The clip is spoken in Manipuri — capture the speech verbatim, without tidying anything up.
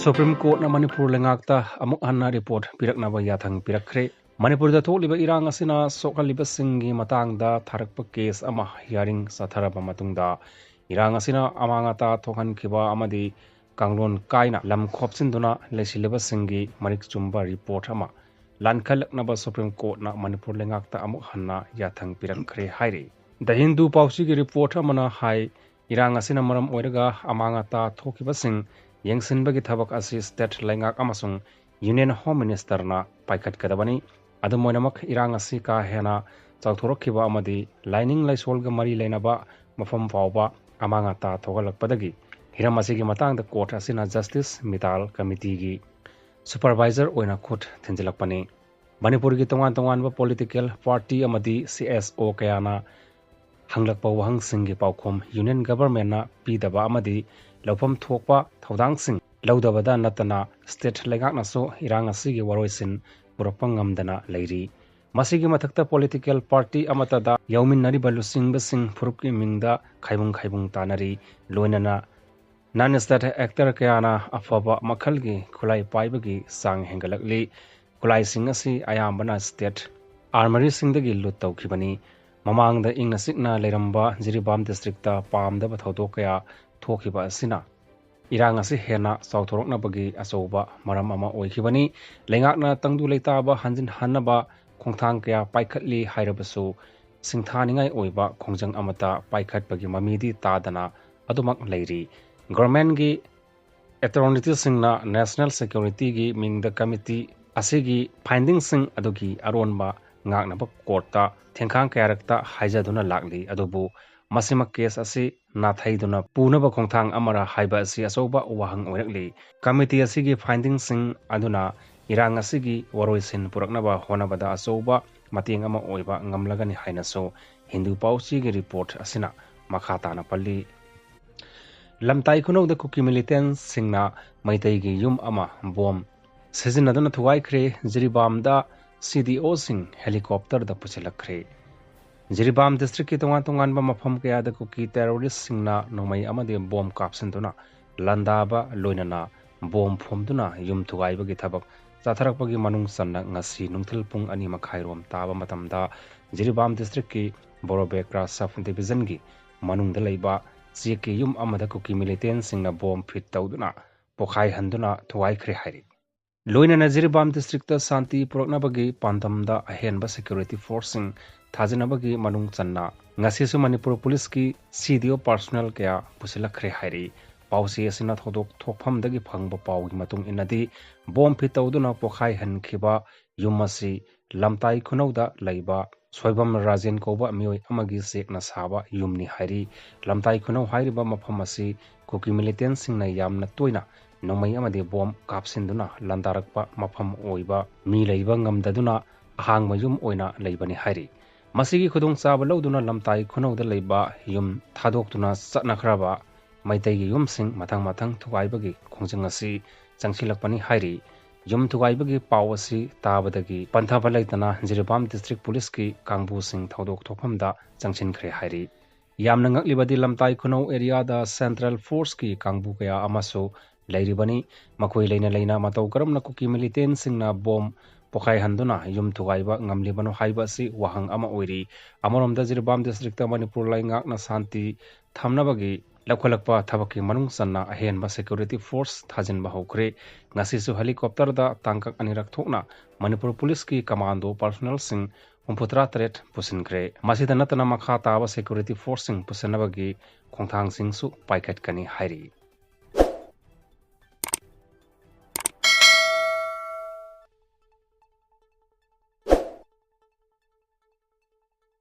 ꯁꯨꯄ꯭ꯔꯤꯝ ꯀꯣꯔꯠꯅ ꯃꯅꯤꯄꯨꯔ ꯂꯩꯉꯥꯛꯇ ꯑꯃꯨꯛ ꯍꯟꯅ ꯔꯤꯄꯣꯔꯠ ꯄꯤꯔꯛꯅꯕ ꯌꯥꯊꯪ ꯄꯤꯔꯛꯈ꯭ꯔꯦ꯫ ꯃꯅꯤꯄꯨꯔꯗ ꯊꯣꯛꯂꯤꯕ ꯏꯔꯥꯡ ꯑꯁꯤꯅ ꯁꯣꯛꯍꯜꯂꯤꯕꯁꯤꯡꯒꯤ ꯃꯇꯥꯡꯗ ꯊꯥꯔꯛꯄ ꯀꯦꯁ ꯑꯃ ꯍꯤꯌꯥꯔꯤꯡ ꯆꯠꯊꯔꯕ ꯃꯇꯨꯡꯗ ꯏꯔꯥꯡ ꯑꯁꯤꯅ ꯑꯃꯥꯡ ꯑꯇꯥ ꯊꯣꯛꯍꯟꯈꯤꯕ ꯑꯃꯗꯤ ꯀꯥꯡꯂꯣꯟ ꯀꯥꯏꯅ ꯂꯝ ꯈꯣꯞꯆꯤꯟꯗꯨꯅ ꯂꯩꯁꯤꯜꯂꯤꯕꯁꯤꯡꯒꯤ ꯃꯔꯤꯛ ꯆꯨꯝꯕ ꯔꯤꯄꯣꯔꯠ ꯑꯃ ꯂꯥꯟꯈꯠꯂꯛꯅꯕ ꯁꯨꯄ꯭ꯔꯤꯝ ꯀꯣꯔꯠꯅ ꯃꯅꯤꯄꯨꯔ ꯂꯩꯉꯥꯛꯇ ꯑꯃꯨꯛ ꯍꯟꯅ ꯌꯥꯊꯪ ꯄꯤꯔꯛꯈ꯭ꯔꯦ ꯍꯥꯏꯔꯤ꯫ ꯗ ꯍꯤꯟꯗꯨ ꯄꯥꯎꯆꯦꯒꯤ ꯔꯤꯄꯣꯔꯠ ꯑꯃꯅ ꯍꯥꯏ, ꯏꯔꯥꯡ ꯑꯁꯤꯅ ꯃꯔꯝ ꯑꯣꯏꯔꯒ ꯑꯃꯥꯡ ꯑꯇꯥ ꯊꯣꯛꯈꯤꯕꯁꯤꯡ ꯌꯦꯡꯁꯤꯟꯕꯒꯤ ꯊꯕꯛ ꯑꯁꯤ ꯁ꯭ꯇꯦꯠ ꯂꯩꯉꯥꯛ ꯑꯃꯁꯨꯡ ꯌꯨꯅꯤꯌꯟ ꯍꯣꯝ ꯃꯤꯅꯤꯁꯇꯔꯅ ꯄꯥꯏꯈꯠꯀꯗꯕꯅꯤ꯫ ꯑꯗꯨꯝ ꯑꯣꯏꯅꯃꯛ, ꯏꯔꯥꯡ ꯑꯁꯤ ꯀꯥ ꯍꯦꯟꯅ ꯆꯥꯎꯊꯣꯔꯛꯈꯤꯕ ꯑꯃꯗꯤ ꯂꯥꯏꯅꯤꯡ ꯂꯥꯏꯁꯣꯜꯒ ꯃꯔꯤ ꯂꯩꯅꯕ ꯃꯐꯝ ꯐꯥꯎꯕ ꯑꯃꯥꯡ ꯑꯇꯥ ꯊꯣꯛꯍꯜꯂꯛꯄꯗꯒꯤ ꯍꯤꯔꯝ ꯑꯁꯤꯒꯤ ꯃꯇꯥꯡꯗ ꯀꯣꯔꯠ ꯑꯁꯤꯅ ꯖꯁꯇꯤꯁ ꯃꯤꯇꯥꯜ ꯀꯃꯤꯇꯤꯒꯤ ꯁꯨꯄꯔꯚꯥꯏꯖꯔ ꯑꯣꯏꯅ ꯈꯨꯠ ꯊꯤꯟꯖꯤꯜꯂꯛꯄꯅꯤ꯫ ꯃꯅꯤꯄꯨꯔꯒꯤ ꯇꯣꯉꯥꯟ ꯇꯣꯉꯥꯟꯕ ꯄꯣꯂꯤꯇꯤꯀꯦꯜ ꯄꯥꯔꯇꯤ ꯑꯃꯗꯤ ꯁꯤ ꯑꯦꯁ ꯑꯣ ꯀꯌꯥꯅ ꯍꯪꯂꯛꯄ ꯋꯥꯍꯪꯁꯤꯡꯒꯤ ꯄꯥꯎꯈꯨꯝ ꯌꯨꯅꯤꯌꯟ ꯒꯚꯔꯟꯃꯦꯟꯠꯅ ꯄꯤꯗꯕ ꯑꯃꯗꯤ ꯂꯧꯐꯝ ꯊꯣꯛꯄ ꯊꯧꯗꯥꯡꯁꯤꯡ ꯂꯧꯗꯕꯗ ꯅꯠꯇꯅ ꯁ꯭ꯇꯦꯠ ꯂꯩꯉꯥꯛꯅꯁꯨ ꯏꯔꯥꯡ ꯑꯁꯤꯒꯤ ꯋꯥꯔꯣꯏꯁꯤꯟ ꯄꯨꯔꯛꯄ ꯉꯝꯗꯅ ꯂꯩꯔꯤ꯫ ꯃꯁꯤꯒꯤ ꯃꯊꯛꯇ ꯄꯣꯂꯤꯇꯤꯀꯦꯜ ꯄꯥꯔꯇꯤ ꯑꯃꯠꯇꯗ ꯌꯥꯎꯃꯤꯟꯅꯔꯤꯕ ꯂꯨꯆꯤꯡꯕꯁꯤꯡ ꯐꯨꯔꯨꯞꯀꯤ ꯃꯤꯡꯗ ꯈꯥꯏꯕꯨꯡ ꯈꯥꯏꯕꯨꯡ ꯇꯥꯅꯔꯤ꯫ ꯂꯣꯏꯅꯅ ꯅꯟ ꯁ꯭ꯇꯦꯠ ꯑꯦꯛꯇꯔ ꯀꯌꯥꯅ ꯑꯐꯕ ꯃꯈꯜꯒꯤ ꯈꯨꯠꯂꯥꯏ ꯄꯥꯏꯕꯒꯤ ꯆꯥꯡ ꯍꯦꯟꯒꯠꯂꯛꯂꯤ꯫ ꯈꯨꯠꯂꯥꯏꯁꯤꯡ ꯑꯁꯤ ꯑꯌꯥꯝꯕꯅ ꯁ꯭ꯇꯦꯠ ꯑꯥꯔꯃꯔꯤꯁꯤꯡꯗꯒꯤ ꯂꯨꯠ ꯇꯧꯈꯤꯕꯅꯤ꯫ ꯃꯃꯥꯡꯗ ꯏꯪꯅ ꯆꯤꯛꯅ ꯂꯩꯔꯝꯕ ꯖꯤꯔꯤꯕꯥꯝ ꯗꯤꯁꯇ꯭ꯔꯤꯛꯇ ꯄꯥꯝꯗꯕ ꯊꯧꯗꯣꯛ ꯀꯌꯥ ꯊꯣꯛꯈꯤꯕ ꯑꯁꯤꯅ ꯏꯔꯥꯡ ꯑꯁꯤ ꯍꯦꯟꯅ ꯆꯥꯎꯊꯣꯔꯛꯅꯕꯒꯤ ꯑꯆꯧꯕ ꯃꯔꯝ ꯑꯃ ꯑꯣꯏꯈꯤꯕꯅꯤ꯫ ꯂꯩꯉꯥꯛꯅ ꯇꯪꯗꯨ ꯂꯩꯇꯥꯕ ꯍꯟꯖꯤꯟꯍꯟꯅꯕ ꯈꯣꯡꯊꯥꯡ ꯀꯌꯥ ꯄꯥꯏꯈꯠꯂꯤ ꯍꯥꯏꯔꯕꯁꯨ, ꯁꯤꯡꯊꯥꯅꯤꯡꯉꯥꯏ ꯑꯣꯏꯕ ꯈꯣꯡꯖꯪ ꯑꯃꯠꯇ ꯄꯥꯏꯈꯠꯄꯒꯤ ꯃꯃꯤꯗꯤ ꯇꯥꯗꯅ ꯑꯗꯨꯃꯛ ꯂꯩꯔꯤ꯫ ꯒꯣꯔꯃꯦꯟꯒꯤ ꯑꯣꯊꯣꯔꯤꯇꯤꯁꯤꯡꯅ ꯅꯦꯁꯅꯦꯜ ꯁꯦꯀ꯭ꯌꯨꯔꯤꯇꯤꯒꯤ ꯃꯤꯡꯗ ꯀꯃꯤꯇꯤ ꯑꯁꯤꯒꯤ ꯐꯥꯏꯟꯗꯤꯡꯁꯤꯡ ꯑꯗꯨꯒꯤ ꯑꯔꯣꯟꯕ ꯉꯥꯛꯅꯕ ꯀꯣꯔꯠꯇ ꯊꯦꯡꯈꯥꯡ ꯀꯌꯥꯔꯛꯇ ꯍꯥꯏꯖꯗꯨꯅ ꯂꯥꯛꯂꯤ꯫ ꯑꯗꯨꯕꯨ ꯃꯁꯤꯃꯛ ꯀꯦꯁ ꯑꯁꯤ ꯅꯥꯊꯩꯗꯨꯅ ꯄꯨꯅꯕ ꯈꯣꯡꯊꯥꯡ ꯑꯃꯔ ꯍꯥꯏꯕ ꯑꯁꯤ ꯑꯆꯧꯕ ꯋꯥꯍꯪ ꯑꯣꯏꯔꯛꯂꯤ꯫ ꯀꯃꯤꯇꯤ ꯑꯁꯤꯒꯤ ꯐꯥꯏꯟꯗꯤꯡꯁꯤꯡ ꯑꯗꯨꯅ ꯏꯔꯥꯡ ꯑꯁꯤꯒꯤ ꯋꯥꯔꯣꯏꯁꯤꯟ ꯄꯨꯔꯛꯅꯕ ꯍꯣꯠꯅꯕꯗ ꯑꯆꯧꯕ ꯃꯇꯦꯡ ꯑꯃ ꯑꯣꯏꯕ ꯉꯝꯂꯒꯅꯤ ꯍꯥꯏꯅꯁꯨ ꯍꯤꯟꯗꯨ ꯄꯥꯎꯆꯦꯒꯤ ꯔꯤꯄꯣꯔꯠ ꯑꯁꯤꯅ ꯃꯈꯥ ꯇꯥꯅ ꯄꯜꯂꯤ꯫ ꯂꯝꯇꯥꯏ ꯈꯨꯅꯧꯗ ꯀꯨꯀꯤ ꯃꯤꯂꯤꯇꯦꯟꯁꯤꯡꯅ ꯃꯩꯇꯩꯒꯤ ꯌꯨꯝ ꯑꯃ ꯕꯣꯝ ꯁꯤꯖꯤꯟꯅꯗꯨꯅ ꯊꯨꯒꯥꯏꯈ꯭ꯔꯦ꯫ ꯖꯤꯔꯤꯕꯥꯝꯗ ꯁꯤ ꯗꯤ ꯑꯣꯁꯤꯡ ꯍꯦꯂꯤꯀꯣꯞꯇꯔꯗ ꯄꯨꯁꯤꯜꯂꯛꯈ꯭ꯔꯦ꯫ ꯖꯤꯔꯤꯕꯥꯝ ꯗꯤꯁꯇ꯭ꯔꯤꯛꯀꯤ ꯇꯣꯉꯥꯟ ꯇꯣꯉꯥꯟꯕ ꯃꯐꯝ ꯀꯌꯥꯗ ꯀꯨꯀꯤ ꯇꯦꯔꯣꯔꯤꯁꯁꯤꯡꯅ ꯅꯣꯡꯃꯩ ꯑꯃꯗꯤ ꯕꯣꯝ ꯀꯥꯞꯁꯤꯟꯗꯨꯅ ꯂꯥꯟꯗꯥꯕ ꯂꯣꯏꯅꯅ ꯕꯣꯝ ꯐꯣꯝꯗꯨꯅ ꯌꯨꯝ ꯊꯨꯒꯥꯏꯕꯒꯤ ꯊꯕꯛ ꯆꯠꯊꯔꯛꯄꯒꯤ ꯃꯅꯨꯡ ꯆꯟꯅ ꯉꯁꯤ ꯅꯨꯡꯊꯤꯜ ꯄꯨꯡ ꯑꯅꯤ ꯃꯈꯥꯏꯔꯣꯝ ꯇꯥꯕ ꯃꯇꯝꯗ ꯖꯤꯔꯤꯕꯥꯝ ꯗꯤꯁꯇ꯭ꯔꯤꯛꯀꯤ ꯕꯣꯔꯣꯕꯦꯀ꯭ꯔꯥ ꯁꯕ ꯗꯤꯕꯤꯖꯟꯒꯤ ꯃꯅꯨꯡꯗ ꯂꯩꯕ ꯆꯦꯛꯀꯤ ꯌꯨꯝ ꯑꯃꯗ ꯀꯨꯀꯤ ꯃꯤꯂꯤꯇꯦꯟꯁꯤꯡꯅ ꯕꯣꯝ ꯐꯤꯠ ꯇꯧꯗꯨꯅ ꯄꯣꯈꯥꯏꯍꯟꯗꯨꯅ ꯊꯨꯒꯥꯏꯈ꯭ꯔꯦ ꯍꯥꯏꯔꯤ꯫ ꯂꯣꯏꯅꯅ ꯖꯤꯔꯤꯕꯥꯝ ꯗꯤꯁꯇ꯭ꯔꯤꯛꯇ ꯁꯥꯟꯇꯤ ꯄꯨꯔꯛꯅꯕꯒꯤ ꯄꯥꯟꯗꯝꯗ ꯑꯍꯦꯟꯕ ꯁꯦꯀ꯭ꯌꯨꯔꯤꯇꯤ ꯐꯣꯔꯁꯁꯤꯡ ꯊꯥꯖꯤꯟꯅꯕꯒꯤ ꯃꯅꯨꯡ ꯆꯟꯅ ꯉꯁꯤꯁꯨ ꯃꯅꯤꯄꯨꯔ ꯄꯨꯂꯤꯁꯀꯤ ꯁꯤ ꯗꯤ ꯑꯣ ꯄꯥꯔꯁꯣꯅꯦꯜ ꯀꯌꯥ ꯄꯨꯁꯤꯜꯂꯛꯈ꯭ꯔꯦ ꯍꯥꯏꯔꯤ꯫ ꯄꯥꯎꯆꯦ ꯑꯁꯤꯅ ꯊꯧꯗꯣꯛ ꯊꯣꯛꯐꯝꯗꯒꯤ ꯐꯪꯕ ꯄꯥꯎꯒꯤ ꯃꯇꯨꯡ ꯏꯟꯅꯗꯤ, ꯕꯣꯝ ꯐꯤꯠ ꯇꯧꯗꯨꯅ ꯄꯣꯈꯥꯏꯍꯟꯈꯤꯕ ꯌꯨꯝ ꯑꯁꯤ ꯂꯝꯇꯥꯏ ꯈꯨꯅꯧꯗ ꯂꯩꯕ ꯁꯣꯏꯕꯝ ꯔꯥꯖꯦꯟ ꯀꯧꯕ ꯃꯤꯑꯣꯏ ꯑꯃꯒꯤ ꯆꯦꯛꯅ ꯁꯥꯕ ꯌꯨꯝꯅꯤ ꯍꯥꯏꯔꯤ꯫ ꯂꯝꯇꯥꯏ ꯈꯨꯅꯧ ꯍꯥꯏꯔꯤꯕ ꯃꯐꯝ ꯑꯁꯤ ꯀꯨꯀꯤ ꯃꯤꯂꯤꯇꯦꯟꯁꯤꯡꯅ ꯌꯥꯝꯅ ꯇꯣꯏꯅ ꯅꯣꯡꯃꯩ ꯑꯃꯗꯤ ꯕꯣꯝ ꯀꯥꯞꯁꯤꯟꯗꯨꯅ ꯂꯥꯟꯗꯥꯔꯛꯄ ꯃꯐꯝ ꯑꯣꯏꯕ, ꯃꯤ ꯂꯩꯕ ꯉꯝꯗꯗꯨꯅ ꯑꯍꯥꯡꯕ ꯌꯨꯝ ꯑꯣꯏꯅ ꯂꯩꯕꯅꯤ ꯍꯥꯏꯔꯤ꯫ ꯃꯁꯤꯒꯤ ꯈꯨꯗꯣꯡꯆꯥꯕ ꯂꯧꯗꯨꯅ ꯂꯝꯇꯥꯏ ꯈꯨꯅꯧꯗ ꯂꯩꯕ ꯌꯨꯝ ꯊꯥꯗꯣꯛꯇꯨꯅ ꯆꯠꯅꯈ꯭ꯔꯕ ꯃꯩꯇꯩꯒꯤ ꯌꯨꯝꯁꯤꯡ ꯃꯊꯪ ꯃꯊꯪ ꯊꯨꯒꯥꯏꯕꯒꯤ ꯈꯣꯡꯖꯪ ꯑꯁꯤ ꯆꯪꯁꯤꯜꯂꯛꯄꯅꯤ ꯍꯥꯏꯔꯤ꯫ ꯌꯨꯝ ꯊꯨꯒꯥꯏꯕꯒꯤ ꯄꯥꯎ ꯑꯁꯤ ꯇꯥꯕꯗꯒꯤ ꯄꯟꯊꯕ ꯂꯩꯇꯅ ꯖꯤꯔꯤꯕꯥꯝ ꯗꯤꯁꯇ꯭ꯔꯤꯛ ꯄꯨꯂꯤꯁꯀꯤ ꯀꯥꯡꯕꯨꯁꯤꯡ ꯊꯧꯗꯣꯛ ꯊꯣꯛꯐꯝꯗ ꯆꯪꯁꯤꯟꯈ꯭ꯔꯦ ꯍꯥꯏꯔꯤ꯫ ꯌꯥꯝꯅ ꯉꯛꯂꯤꯕꯗꯤ ꯂꯝꯇꯥꯏ ꯈꯨꯅꯧ ꯑꯦꯔꯤꯌꯥꯗ ꯁꯦꯟꯇ꯭ꯔꯦꯜ ꯐꯣꯔꯁꯀꯤ ꯀꯥꯡꯕꯨ ꯀꯌꯥ ꯑꯃꯁꯨ ꯂꯩꯔꯤꯕꯅꯤ꯫ ꯃꯈꯣꯏ ꯂꯩꯅ ꯂꯩꯅ ꯃꯇꯧ ꯀꯔꯝꯅ ꯀꯨꯀꯤ ꯃꯤꯂꯤꯇꯦꯟꯁꯤꯡꯅ ꯕꯣꯝ ꯄꯣꯈꯥꯏꯍꯟꯗꯨꯅ ꯌꯨꯝ ꯊꯨꯒꯥꯏꯕ ꯉꯝꯂꯤꯕꯅꯣ ꯍꯥꯏꯕ ꯑꯁꯤ ꯋꯥꯍꯪ ꯑꯃ ꯑꯣꯏꯔꯤ꯫ ꯑꯃꯔꯣꯝꯗ ꯖꯤꯔꯤꯕꯥꯝ ꯗꯤꯁꯇ꯭ꯔꯤꯛꯇ ꯃꯅꯤꯄꯨꯔ ꯂꯩꯉꯥꯛꯅ ꯁꯥꯟꯇꯤ ꯊꯝꯅꯕꯒꯤ ꯂꯧꯈꯠꯂꯛꯄ ꯊꯕꯛꯀꯤ ꯃꯅꯨꯡ ꯆꯟꯅ ꯑꯍꯦꯟꯕ ꯁꯦꯀ꯭ꯌꯨꯔꯤꯇꯤ ꯐꯣꯔꯁ ꯊꯥꯖꯤꯟꯕ ꯍꯧꯈ꯭ꯔꯦ꯫ ꯉꯁꯤꯁꯨ ꯍꯦꯂꯤꯀꯣꯞꯇꯔꯗ ꯇꯥꯡꯀꯛ ꯑꯅꯤꯔꯛ ꯊꯣꯛꯅ ꯃꯅꯤꯄꯨꯔ ꯄꯨꯂꯤꯁꯀꯤ ꯀꯃꯥꯟꯗꯣ ꯄꯥꯔꯁꯣꯅꯦꯜꯁꯤꯡ ꯍꯨꯝꯐꯨꯇꯔꯥ ꯇꯔꯦꯠ ꯄꯨꯁꯤꯟꯈ꯭ꯔꯦ꯫ ꯃꯁꯤꯗ ꯅꯠꯇꯅ ꯃꯈꯥ ꯇꯥꯕ ꯁꯦꯀ꯭ꯌꯨꯔꯤꯇꯤ ꯐꯣꯔꯁꯁꯤꯡ ꯄꯨꯁꯤꯟꯅꯕꯒꯤ ꯈꯣꯡꯊꯥꯡꯁꯤꯡꯁꯨ ꯄꯥꯏꯈꯠꯀꯅꯤ ꯍꯥꯏꯔꯤ꯫